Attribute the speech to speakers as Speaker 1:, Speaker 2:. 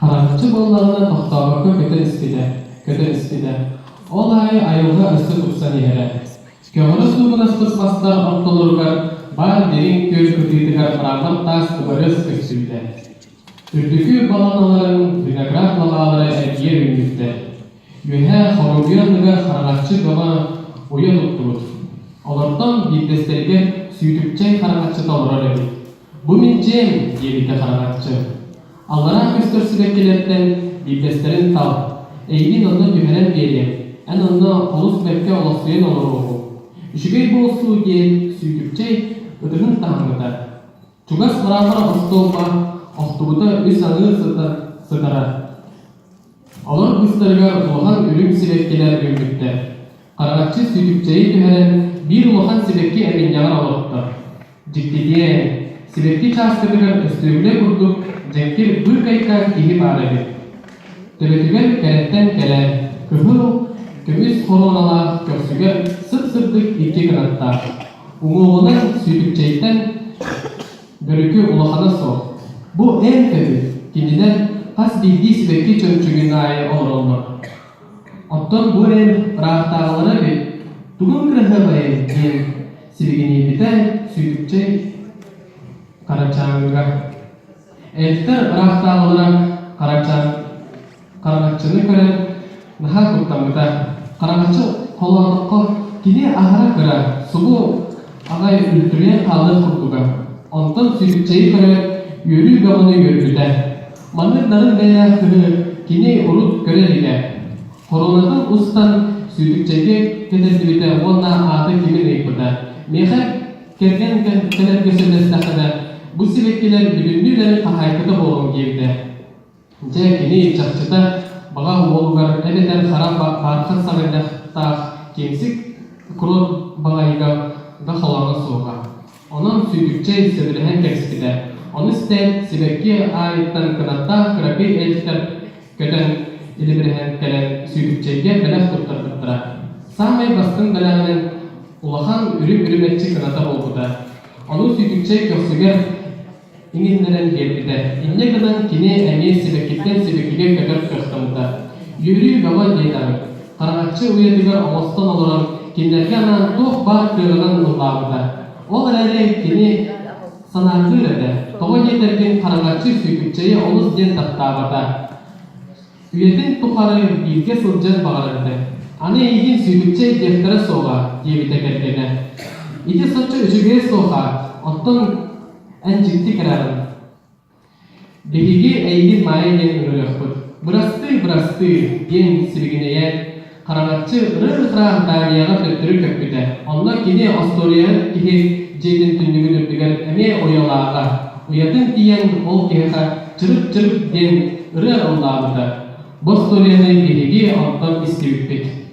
Speaker 1: Хараҥаччы буоллаҕына тохтообокко көтөн испитэ, көтөн испитэ. Ол аайы айылҕа өссө тупсан иһэрэ. Көҕөрө суугунаспыт мастар ортолоругар баар дириҥ күөл кытыытыгар мрамор таас дыбарыас көстүбүтэ. Үрдүкү баланаларын виноград лабаалара эргийэ үүммүттэр. Үөһээ хоругуйа анныгар хараҥаччы бөҕө уйа туттубут. Олортон биирдэстэригэр сүүтүкчэй хараҥаччыта олорор эбит. «Бу мин дьиэм» диэбитэ хараҥаччы. «Аллараа көстөр сибэккилэртэн биирдэстэрин тал, эйигин онно түһэрэн биэриэм, эн онно олус бэркэ олохсуйан олоруоҕуҥ. Үчүгэй буолсуу» диэн Сүүтүкчэй ытыһын таһыммыта. Чугас мрамор остуолба охтубута үс аҥыы сытара. Олор быыстарыгар улахан үрүҥ сибэккилэр үүммүттэр. Хараҥаччы сүүтүкчэйи түһэрэн биир улахан сибэкки эминньэҕэр олорто. Дьиктитиэн, сибэкки чааскытыгар өстүөкүлэ курдук дьэҥкир быыкайка киһи баар эбит. Төбөтүгэр кэрэттэн кэрэ, кыһыл көмүс хоруоналаах көхсүгэр сып-сырдык икки кынаттаах. Уҥуоҕунан сүүтүкчэйтэн бөрүкү улахана суох. Бу эн көбүт, кинилэр хас биирдии сибэкки чөмчүгүн аайы олороллор. Оттон бу эн ыраахтааҕылара эбит, тугун кыраһыабайый диэн сибигинийбитэ сүүтүкчэй Харачааҥҥыга. Эльтер ыраахтааҕылара Харачаан Хараҥаччыны көрөн наһаа куттаммыта. Хараҥаччы холоотоххо кини аһара кыра, субу аҕай үлтүрүйэн хаалыах курдуга. Онтон сүүтүкчэйи көрөөт үөрүү бөҕөнү үөрбүтэ. Маннык нарын бэйэлээх кыһы кини урут көрө илигэ. Хоруонатын устан сүүтүкчэйгэ кэтэрдибитэ уонна аата кимин ыйыппыта. Миэхэ кэргэн кэлэргэ сөбүлэстэххинэ, бу сибэккилэр бүтүннүүлэрин хаһаайката буолуом диэбитэ. Дьэ, кини чахчыта баҕа уолугар эбэтэр хара баархат саҕынньахтаах киэҥсик куруот баҕайыга да холооно суоҕа. Онон сүүтүкчэй сөбүлэһэн кэбиспитэ. Ону истээт, сибэкки аайыттан кынаттаах кыракый эльфтэр көтөн илибирэһэн кэлэн сүүтүкчэйгэ бэлэх туттарбыттара. Саамай бастыҥ бэлэҕинэн улахан үрүҥ үрүмэччи кыната буолбута. Ону сүүтүкчэй көхсүгэр иҥиннэрэн биэрбитэ. Инньэ гынан кини эмиэ сибэккиттэн сибэккигэ көтөр кыахтаммыта. Үөрүү бөҕө диэтэҕиҥ. Хараҥаччы уйатыгар оҥостон олорон кинилэргэ анаан туох баар кыаҕынан ыллаабыта. Ол эрээри кини санааргыыр этэ. Тоҕо диэтэргин хараҥаччы Сүөкүччэйи олус диэн таптаабата. Үйэтин тухары бииргэ сылдьан баҕарар этэ. Аны эйигин Сүөкүччэй диэхтэрэ суоҕа, диэбитэ кэргэнэ. Ити соччо үчүгэйэ суох аат, оттон эн дьикти кэрэҕин. Биһиги эйигин Маайа диэн ыҥырыахпыт. Бырастыы, бырастыы, диэн сибигинэйээт, хараҥаччы ырыых-ыраах Данияҕа төттөрү көппүтэ. Онно кини остуоруйаһыт киһи дьиэтин түннүгүн үрдүгэр эмиэ уйалааҕа. Уйатын тиийэн ол киһиэхэ чырып-чырып диэн ырыа ыллаабыта. Бу остуоруйаны биһиги онтон истибиппит.